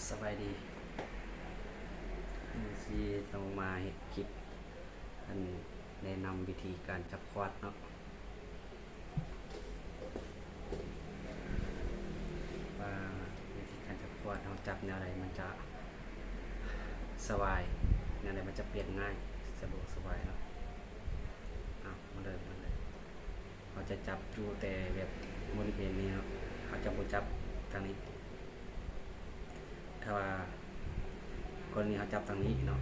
ສະບາຍດີ ມື້ນີ້ຊິຕ້ອງມາເຮັດຄລິບ ອັນ ແນະນຳວິທີການຈັບຄອດເນາະ ວ່າວິທີການຈັບຄອດ ເຮົາຈັບແນວໃດມັນຈະສະບາຍ ແນວໃດມັນຈະປ່ຽນງ່າຍ ສະດວກສະບາຍເນາະ. ເອົາ ມາເລີ່ມກັນເລີຍ. ເຮົາຈະຈັບຢູ່ແຕ່ແບບບໍລິເວນນີ້ເນາະ ເຮົາຈະບໍ່ຈັບທາງນີ້. ຖ້າວ່າກໍລະນີເຮົາຈັບທາງນີ້ເນາະ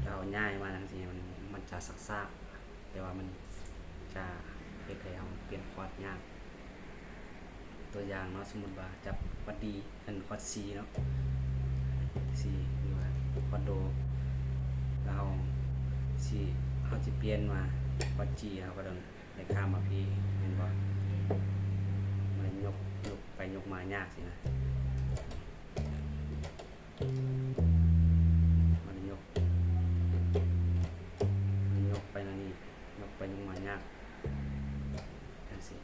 ແລ້ວເຮົາຍ້າຍມາທາງຊີ້ ມັນ ມັນຈະຊາກໆ ແຕ່ວ່າມັນຈະເຮັດໃຫ້ເຮົາປ່ຽນຄອດຍາກ. ຕົວຢ່າງເນາະ ສົມມຸດວ່າຈັບຄອດດີ ອັນ ຄອດຊີເນາະ ຊີ ຫຼືວ່າຄອດໂດ ແລ້ວເຮົາຊິ ເຮົາຊິປ່ຽນມາຄອດຈີ ເຮົາກໍຕ້ອງໄດ້ຂ້າມມາພີ້ ແມ່ນບໍ່? ມັນໄດ້ຍົກ ຍົກໄປຍົກມາຍາກຊີ້ນະ ມັນໄດ້ຍົກ ມັນໄດ້ຍົກໄປແນວນີ້ ຍົກໄປຍົກມາຍາກ ຈັ່ງຊີ້.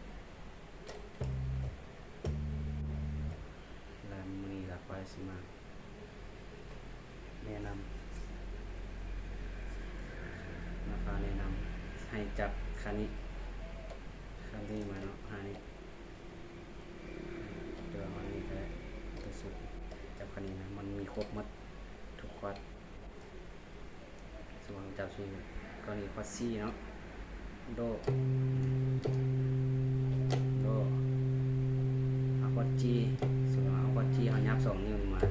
ແລະມື້ນີ້ລະຂ້ອຍຊິມາແນະນຳ ມາພາແນະນຳໃຫ້ຈັບຄານີ້ ຄານີ້ມາເນາະ ຄານີ້ ແຕ່ວ່າຄານີ້ກໍໄດ້ ຕົວສຸດ ຈັບຄານີ້ນະ ມັນມີຄົບໝົດທຸກຄອດ. ສົມມຸດເຮົາຈັບຊື່ ກໍລະນີຄອດຊີເນາະ ໂດ ໂດ ເອົາຄອດຈີ ສົມມຸດເຮົາຄອດຈີ ເຮົາຫຍັບສອງນິ້ວນີ້ມາ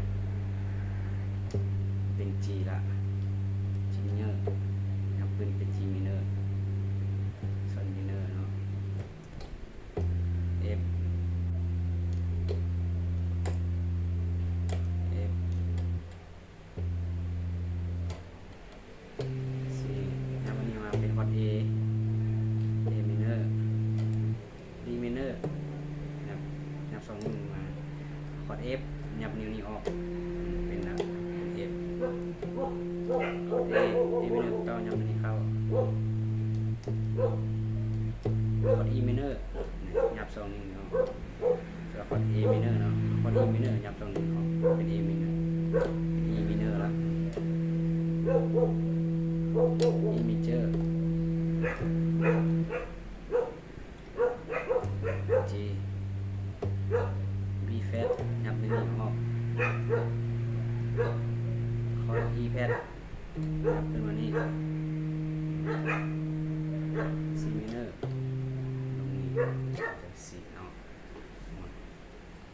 ເປັນຈີລະ ຈີເມເນີ ຫຍັບຂຶ້ນເປັນຈີເມເນີ ຊອດເມເນີເນາະ ເອັຟ ເອັຟ ຊີ ຫຍັບອັນນີ້ມາເປັນຄອດເອ ເອເມເນີ ດີເມເນີ ຫຍັບ ຫຍັບສອງນິ້ວນີ້ມາ ຄອດເອັຟ ຫຍັບນິ້ວນີ້ອອກ ເປັນນະ ເປັນເອັຟ ຄອດເອ ເອເມເນີເກົ້າ ຫຍັບອັນນີ້ເຂົ້າ ຄອດອີເມເນີ ຫຍັບສອງນິ້ວນີ້ອອກ. ແລ້ວຄອດເອເມເນີເນາະ ຄອດອີເມເນີຫຍັບສອງນິ້ວອອກ ເປັນເອເມເນີ ເປັນອີເມເນີລະ ອີເມເຈີ ຈີ ບີແຟດ ຫຍັບນີ້ອອກ ຄອດອີແຟດ ຫຍັບຂຶ້ນມານີ້ ຊີເມເນີ ລົງນີ້ ຈັ່ງຊີ້ເນາະ.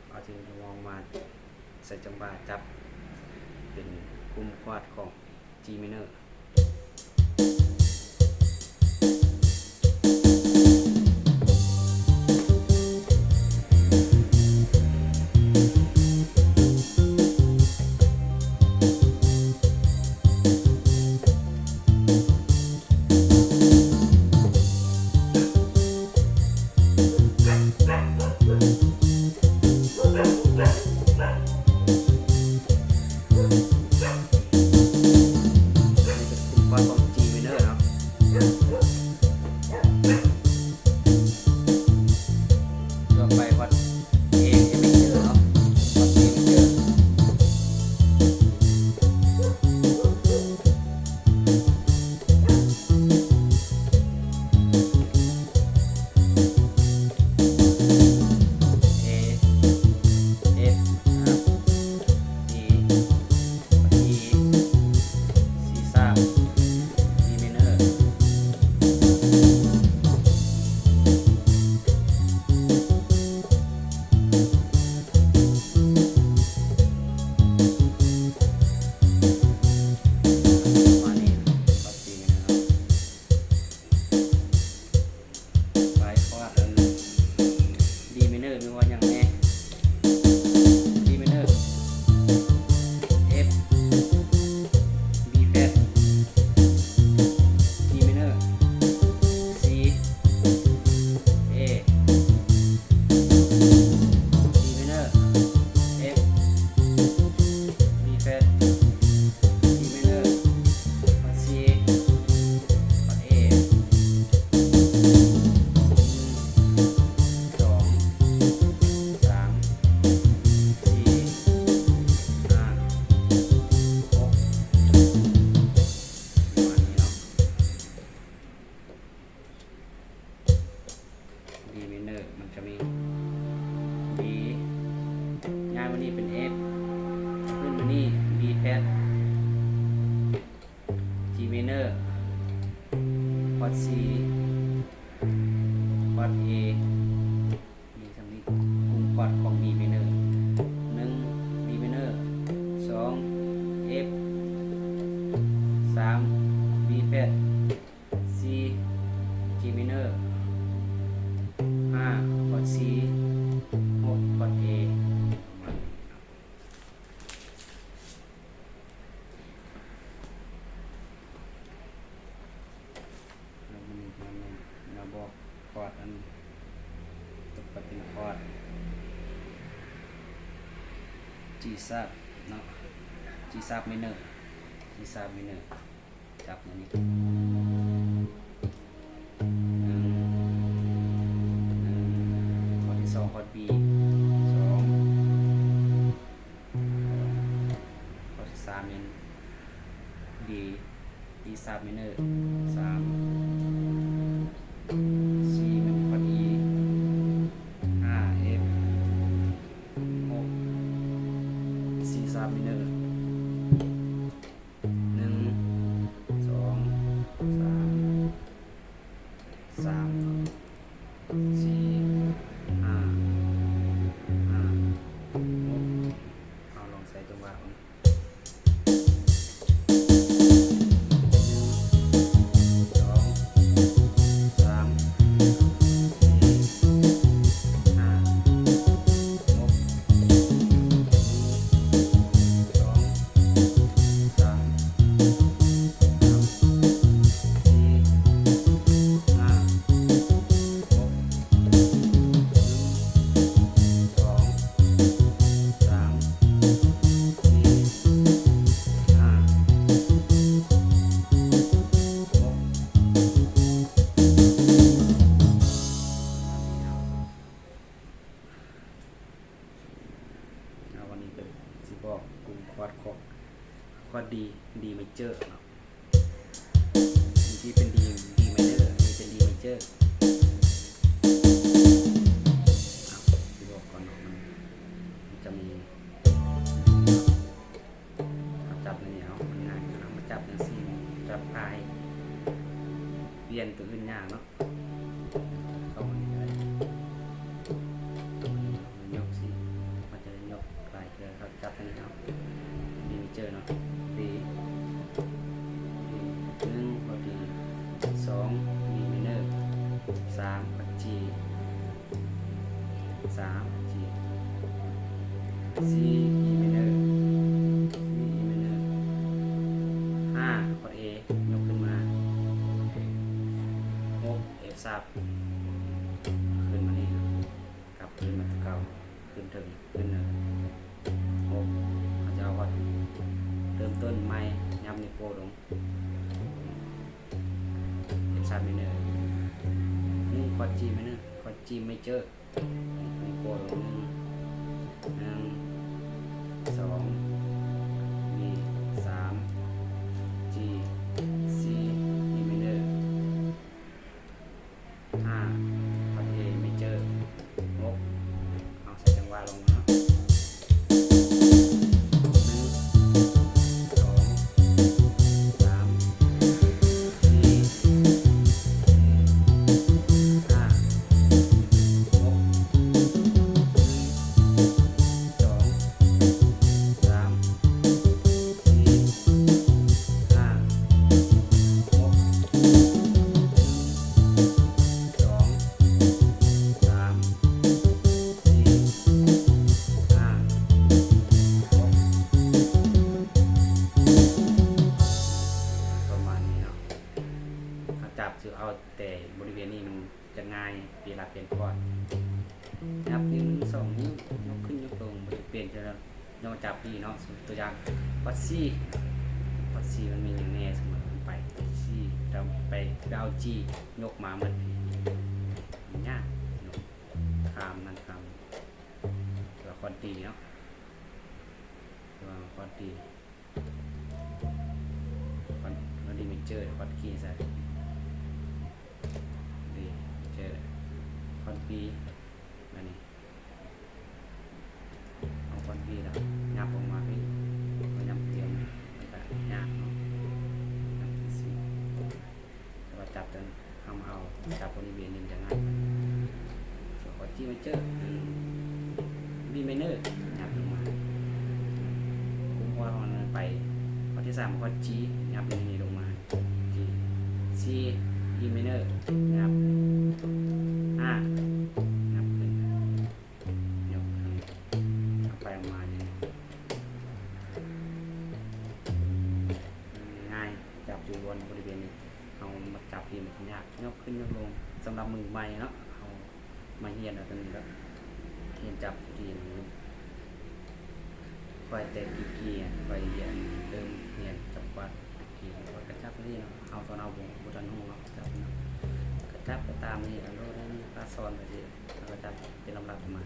ເອົາທີ່ມອງມາໃສ່ຈັງຫວະຈັບເປັນກຸ່ມຄອດຂອງຈີເມເນີ. D ຄອດ A ມີສ່ຳນີ້ ກຸ່ມຄອດຂອງ D minor ໜຶ່ງ D minor ສອງ F ສາມ B flat ສີ່ G minor ຫ້າ ຄອດ C ຫົກ ຄອດ A ປະມານນີ້ເນາະ. ແລ້ວມັນມາແມ່ນມາບອກຄອດອັນຕົກໄປເປັນຄອດ G sharp ເນາະ G sharp minor G sharp minor ຈັບແນວນີ້ ໜຶ່ງ ໜຶ່ງ ຄອດທີສອງ ຄອດ B ສອງ ຄອດທີສາມແມ່ນ D D sharp minor ສາມ ສີ່ ແມ່ນຄອດ E ຫ້າ F ຫົກ C sharp minor ໜຶ່ງ ສອງ ສາມ ສາມ ສີ່ ຫ້າ ຫ້າ ຫົກ ເອົາລອງໃສ່ຈັງຫວະເບິ່ງ ໜຶ່ງ ສອງ ສາມ ສີ່ ຫ້າ ຫົກ ສອງ ສາມ ສາມ ສີ່ ຫ້າ ຫົກ ໜຶ່ງ ສອງ ສາມ ສີ່ ຫ້າ ຫົກ ປະມານນີ້ເນາະ. ເອົາ ວັນນີ້ກໍຊິບອກກຸ່ມຄອດຂອງຄອດ D D major ເນາະ ທີ່ເປັນ D D minor ນີ້ເປັນ D major ເອົາ ຊິບອກກ່ອນເນາະ ມັນ ມັນຈະມີ ເຮົາຈັບແນວນີ້ເອົາ ມັນງ່າຍ ເຮົາມາຈັບຈັ່ງຊີ້ ຈັບພາຍ ປ່ຽນຕົວອື່ນຍາກເນາະ ເຂົ້າມານີ້ກໍໄດ້ ຍົກຊີ້ ມັນຈະໄດ້ຍົກຫຼາຍເທື່ອ ເຮົາຈັບຕົວນີ້ເອົາ D major ເນາະ D D ໜຶ່ງ ຄອດ D ສອງ D minor ສາມ ຄອດ G ສາມ G C E minor C E minor ຫ້າ ຄອດ A ຍົກຂຶ້ນມາ ຫົກ F sharp ຂຶ້ນມານີ້ ກັບຄືນມາຄືເກົ່າ ຂຶ້ນເທິງ ຂຶ້ນເນີນ ຫົກ ເຮົາຈະເອົາຄອດ ເລີ່ມຕົ້ນໃໝ່ ຫຍັບນິ້ວໂປ້ງລົງ F sharp minor ໜຶ່ງ ຄອດ G minor ຄອດ G major ນິ້ວໂປ້ງລົງ ໜຶ່ງ ໜຶ່ງ ສອງ B ສາມ G C E minor ຫ້າ ຄອດ A major ຫົກ ເອົາໃສ່ຈັງຫວະລົງເນາະ ໜຶ່ງ ສອງ ສາມ ສີ່ ຫ້າ ຫົກ ໜຶ່ງ ສອງ ສາມ ສີ່ ຫ້າ ຫົກ ໜຶ່ງ ສອງ ສາມ ສີ່ ຫ້າ ຫົກ ປະມານນີ້ເນາະ ເຮົາຈັບ ເອົາແຕ່ບໍລິເວນນີ້ມັນ ຈະງ່າຍເວລາປ່ຽນຄອດ ນັບນິ້ວໜຶ່ງ ສອງ ນິ້ວ ຍົກຂຶ້ນຍົກລົງ ບໍ່ຈຳເປັນຈະ ຍ້ອນຈັບນີ້ເນາະ ສົມມຸດຕົວຢ່າງ ຄອດ C ຄອດ C ມັນມີຫຍັງແດ່ ສົມມຸດມັນໄປ C ແລ້ວໄປ ໄປເອົາ G ຍົກມາໝົດ ມັນຍາກເນາະ ຂ້າມນັ້ນຂ້າມນີ້ ແລ້ວຄອດ D ເນາະ ແລ້ວຄອດ D ຄອດ D major ຄອດ G ໃສ່ D major ຄອດ B ບາດນີ້ ເອົາຄອດ B ແລ້ວຫຍັບອອກມາພີ້ ເຮົາຫຍັບຕຽມ ມັນກະຍາກເນາະ ຫຍັບຈັ່ງຊີ້ ແຕ່ວ່າຈັບຕົວນີ້ ເຮົ ຈັບບໍລິເວນນີ້ມັນຈະງ່າຍ. ຄອດ G major, B minor ຫຍັບລົງມາ, ກຸມຫົວເຮົານັ້ນໄປ. ຄອດທີສາມ ຄອດ G ຫຍັບນີ້ລົງມາ, G, C, E minor ຫຍັບ, ຫ້າ ຫຍັບຂຶ້ນ. ຍົກຂຶ້ນ ເອົາໄປເອົາມານີ້ ງ່າຍໆ. ຈັບຢູ່ບ່ອນບໍລິເວນນີ້ ເຮົາມາຈັບທີ່ມັນຍາກ, ຍົກຂຶ້ນຍົກລົງ. ສຳລັບມືໃໝ່ເນາະ, ເຮົາມາຮຽນເອົາຕົວນີ້ແລ້ວ ຮຽນຈັບທີ່ມັນ ຂ້ອຍແຕ່ກີ້ໆ ຂ້ອຍຮຽນ ເລີ່ມຮຽນຈັບຄວາດ ທີ່ເຮົາກະຈັບນີ້ເນາະ, ເຮົາຕອນເຮົາບໍ່ ບໍ່ທັນຮູ້ເນາະ, ຈັບເນາະ ກະຈັບໄປຕາມນີ້ ອັນໂລດນີ້ ພາສອນໄປຊີ້ ເຮົາກະຈັບເປັນລຳດັບມາ.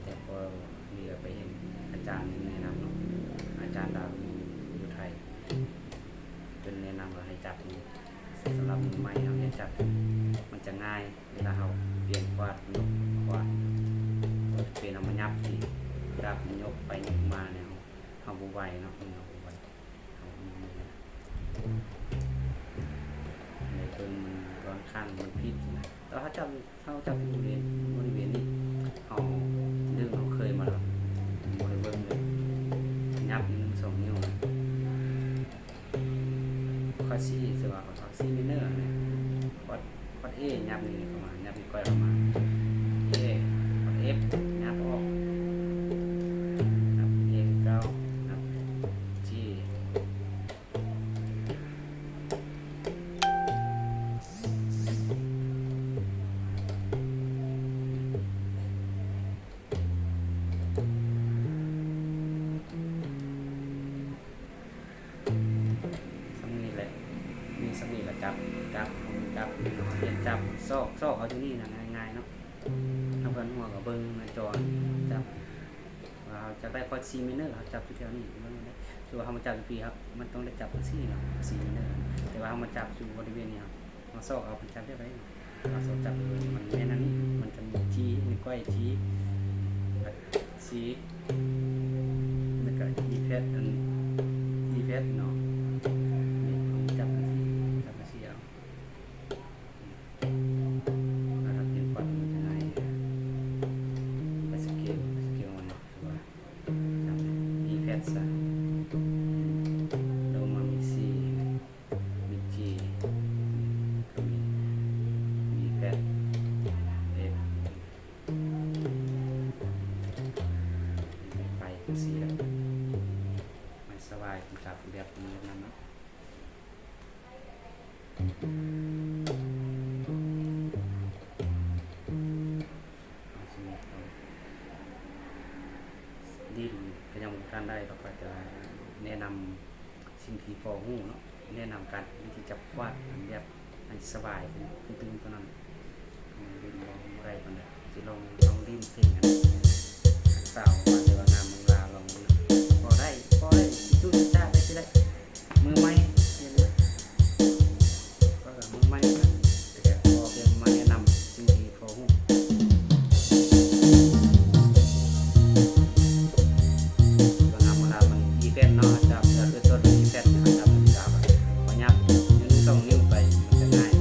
ແຕ່ພໍດີໄປເຫັນອາຈານແນະນຳເນາະ, ອາຈານດາວຢູ່ ຢູ່ໄທ ເພິ່ນແນະນຳວ່າໃຫ້ຈັບນີ້. ສຳລັບມືໃໝ່ ເຮົາຮຽນຈັບມັນຈະງ່າຍ ເວລາເຮົາປ່ຽນຄວາດ ຍົກຄວາດ ປ່ຽນເອົາມາຫຍັບທີ່ ຈັບ ຍົກໄປຍົກມາແນວ ເຮົາບໍ່ໄຫວເນາະ, ເຮົາບໍ່ໄຫວ. ເຮົາເບິ່ງມັນຕອນຂ້າງມັນຜິດນະ, ແຕ່ວ່າເຮົາຈັບ ເຮົາຈັບຢູ່ບໍລິເວນ ບໍລິເວນນີ້ ເຮົາດຶງ ເຮົາເຄີຍມາແລ້ວ ບໍ່ໄດ້ເບິ່ງເລີຍ. ຫຍັບໜຶ່ງສອງນິ້ວນະ, ຄອດ C ຊື່ວ່າຄອດ C minor ນະ, ຄອດ ຄອດ A ຫຍັບນີ້ເຂົ້າມາ, ຫຍັບນີ້ກ້ອຍເຂົ້າມາ, A, ຄອດ F ຫຍັບອອກ, ຫຍັບ A ຄືເກົ່າ, ຫຍັບ G. ສ່ຳນີ້ແຫຼະ ມີສ່ຳນີ້ລະຈັບ ຈັບ ຈັບ ຮຽນຈັບ ຊອກ ຊອກເອົາຢູ່ນີ້ນະ ງ່າຍໆເນາະ. ເຮົາເພິ່ນຫົວກະເບິ່ງໜ້າຈໍ ຈັບ ວ່າເຮົາຈະໄດ້ຄອດ C minor ເຮົາຈັບຢູ່ແຖວນີ້ ເບິ່ງໄດ້. ຄືວ່າເຮົາມາຈັບຢູ່ພີ້ ເຮົາ ມັນຕ້ອງໄດ້ຈັບຈັ່ງຊີ້ເນາະ C minor. ແຕ່ວ່າເຮົາມາຈັບຢູ່ບໍລິເວນນີ້ ເຮົາ ເຮົາຊອກເອົາ ເພິ່ນຈັບແບບໃດເນາະ? ເຮົາຊອກຈັບ ເອີ ມັນແມ່ນອັນນີ້ ມັນຈະມີ G ນີ້ ກ້ອຍ G ແລ້ວ C ແລ້ວກະ E flat ອັນ E flat ເນາະ. ນີ້ ເຮົາຈັບຈັ່ງຊີ້ ຈັບຈັ່ງຊີ້ເອົາ ແລ້ວຖ້າປ່ຽນຄອດມັນຈະງ່າຍ ໄປສະເກວ ສະເກວມັນເນາະ ຄືວ່າ E flat ຊະ ລົງມາມີ C ມີ G ກະມີ B flat F ໄປຈັ່ງຊີ້ແຫຼະ ມັນສະບາຍ ມັນກະແບບນັ້ນເນາະ. ດິນກະຍັງບໍ່ທັນໄດ້ດອກ ຂ້ອຍກະແນະນຳສິ່ງທີ່ພໍຮູ້ເນາະ ແນະນຳການ ວິທີຈັບຄວາດແບບໃຫ້ສະບາຍຂຶ້ນ ຄືຕື່ມຕອນນັ້ນ ດິນບໍ່ ບໍ່ໄດ້ປານໃດ ຊິລອງ ລອງດິນເພງອັນ ສາວວ່າ ແຕ່ວ່າງາມເມືອງລາວ ລອງເບິ່ງນະ ພໍໄດ້ ພໍໄດ້ ຊິຈູ້ຊິຈ້າໄດ້ຊິໄດ້ ມືໃໝ່ ເຫັນ ເອີ ມືໃໝ່ນະ ແຕ່ກະພໍພຽງມາແນະນຳສິ່ງທີ່ພໍຮູ້ ວ່າງາມເມືອງລາວມັນ E flat ເນາະ ຈາກເທື່ອຄືຕົ້ນ E flat ນະ ຈາກເທື່ອຄືດາວ ພໍຫຍັບໜຶ່ງສອງນິ້ວໄປ ມັນຈະງ່າຍ.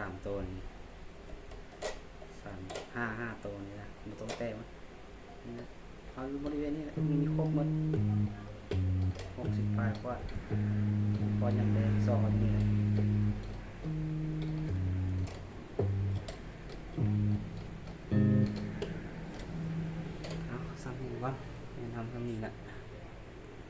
ສາມໂຕນີ້ ສາມ ຫ້າ ຫ້າໂຕນີ້ນະ ບໍ່ຕ້ອງແຕະມັນ ນີ້ນະ ເອົາຢູ່ບໍລິເວນນີ້ແຫຼະ ມີຄົບໝົດ ຫົກສິບປາຍຄວາດ ຄວາດຫຍັງແດ່ ຊອກເອົາຢູ່ນີ້ແຫຼະ. ເອົາ ສ່ຳນີ້ກ່ອນ ແນະນຳສ່ຳນີ້ລະ.